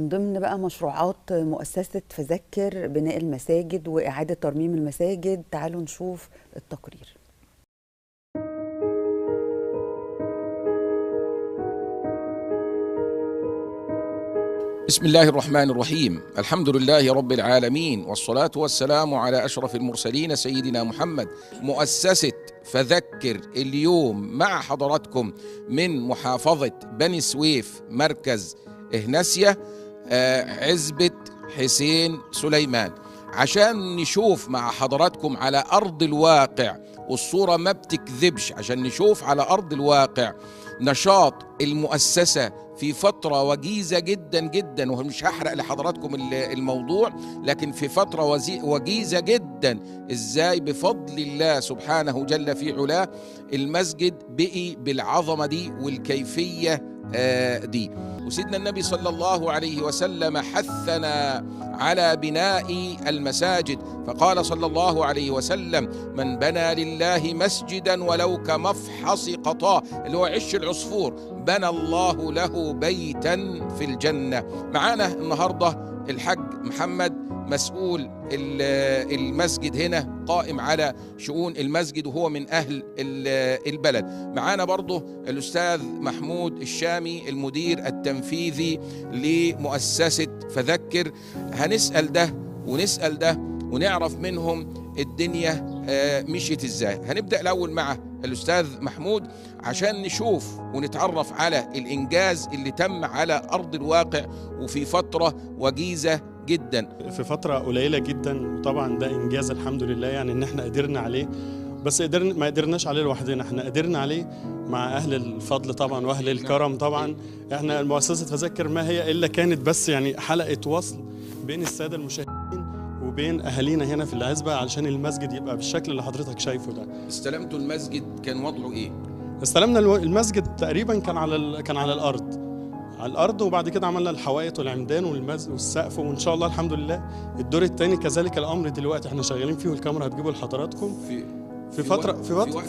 من ضمن بقى مشروعات مؤسسة فذكر بناء المساجد وإعادة ترميم المساجد. تعالوا نشوف التقرير. بسم الله الرحمن الرحيم. الحمد لله رب العالمين، والصلاة والسلام على أشرف المرسلين سيدنا محمد. مؤسسة فذكر اليوم مع حضراتكم من محافظة بني سويف، مركز إهناسيا، عزبة حسين سليمان، عشان نشوف مع حضراتكم على أرض الواقع، والصورة ما بتكذبش، عشان نشوف على أرض الواقع نشاط المؤسسة في فترة وجيزة جدا جدا، ومش هحرق لحضراتكم الموضوع، لكن في فترة وجيزة جدا ازاي بفضل الله سبحانه جل في علاه المسجد بقي بالعظمة دي والكيفية دي. وسيدنا النبي صلى الله عليه وسلم حثنا على بناء المساجد، فقال صلى الله عليه وسلم: من بنى لله مسجدا ولو كمفحص قطاه، اللي هو عش العصفور، بنى الله له بيتا في الجنة. معانا النهاردة الحاج محمد، مسؤول المسجد هنا، قائم على شؤون المسجد وهو من أهل البلد. معانا برضه الأستاذ محمود الشامي، المدير التنفيذي لمؤسسة فذكر. هنسأل ده ونسأل ده ونعرف منهم الدنيا مشيت ازاي. هنبدأ الأول مع الأستاذ محمود عشان نشوف ونتعرف على الإنجاز اللي تم على أرض الواقع وفي فترة وجيزة جدا. في فترة قليلة جدا، وطبعا ده إنجاز الحمد لله، يعني إن احنا قدرنا عليه، بس قدرنا ما قدرناش عليه لوحدنا، احنا قدرنا عليه مع أهل الفضل طبعا وأهل الكرم طبعا. احنا مؤسسة فذكر ما هي إلا كانت بس يعني حلقة وصل بين السادة المشاهدين وبين أهالينا هنا في العزبة، علشان المسجد يبقى بالشكل اللي حضرتك شايفه ده. استلمتوا المسجد كان وضعه إيه؟ استلمنا المسجد تقريبا كان على الأرض، على الأرض، وبعد كده عملنا الحوائط والعمدان والسقف، وإن شاء الله الحمد لله الدور الثاني كذلك الأمر دلوقتي احنا شغالين فيه، والكاميرا هتجيبه لحضراتكم في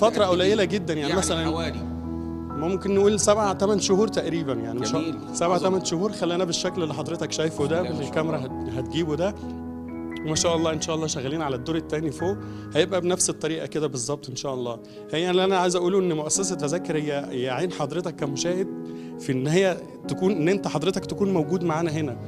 فترة قليلة جدا، يعني مثلا حوالي ممكن نقول 7-8 شهور تقريبا، يعني 7-8 شهور خلانا بالشكل اللي حضرتك شايفه ده، اللي الكاميرا هتجيبه ده. وما شاء الله ان شاء الله شغالين على الدور الثاني فوق، هيبقى بنفس الطريقة كده بالظبط ان شاء الله. هي اللي انا عايز اقوله ان مؤسسة فذكر هي عين حضرتك كمشاهد في ان هي تكون، ان انت حضرتك تكون موجود معانا هنا.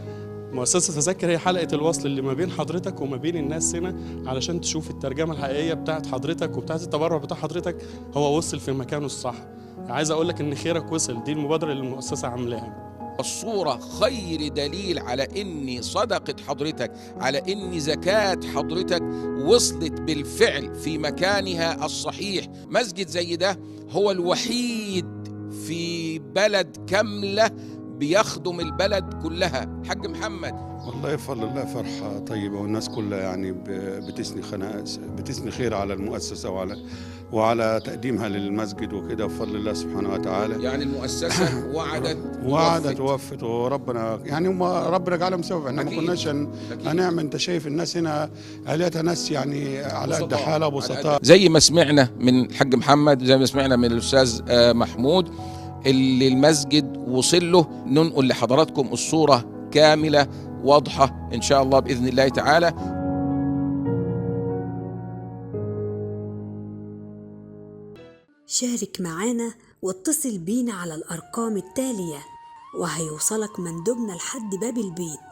مؤسسة فذكر هي حلقة الوصل اللي ما بين حضرتك وما بين الناس هنا، علشان تشوف الترجمة الحقيقية بتاعت حضرتك وبتاعت التبرع بتاع حضرتك هو وصل في مكانه الصح. عايز اقول لك ان خيرك وصل، دي المبادرة اللي المؤسسة عاملاها. الصورة خير دليل على إن صدقة حضرتك، على إن زكاة حضرتك وصلت بالفعل في مكانها الصحيح. مسجد زي ده هو الوحيد في بلد كاملة بيخدم البلد كلها. حاج محمد، والله يفضل الله فرحة طيبة، والناس كلها يعني بتثني خير على المؤسسة وعلى تقديمها للمسجد وكده، بفضل الله سبحانه وتعالى. يعني المؤسسة وعدت ووفت، وربنا يعني هم ربنا جعلهم سبب. احنا ما كناش هنعمل، انت شايف الناس هنا آليتها ناس يعني على قد حالها، بسطاء. زي ما سمعنا من الحاج محمد، زي ما سمعنا من الأستاذ محمود، اللي المسجد وصل له. ننقل لحضراتكم الصورة كاملة واضحة إن شاء الله بإذن الله تعالى. شارك معانا واتصل بينا على الأرقام التالية، وهيوصلك مندوبنا لحد باب البيت.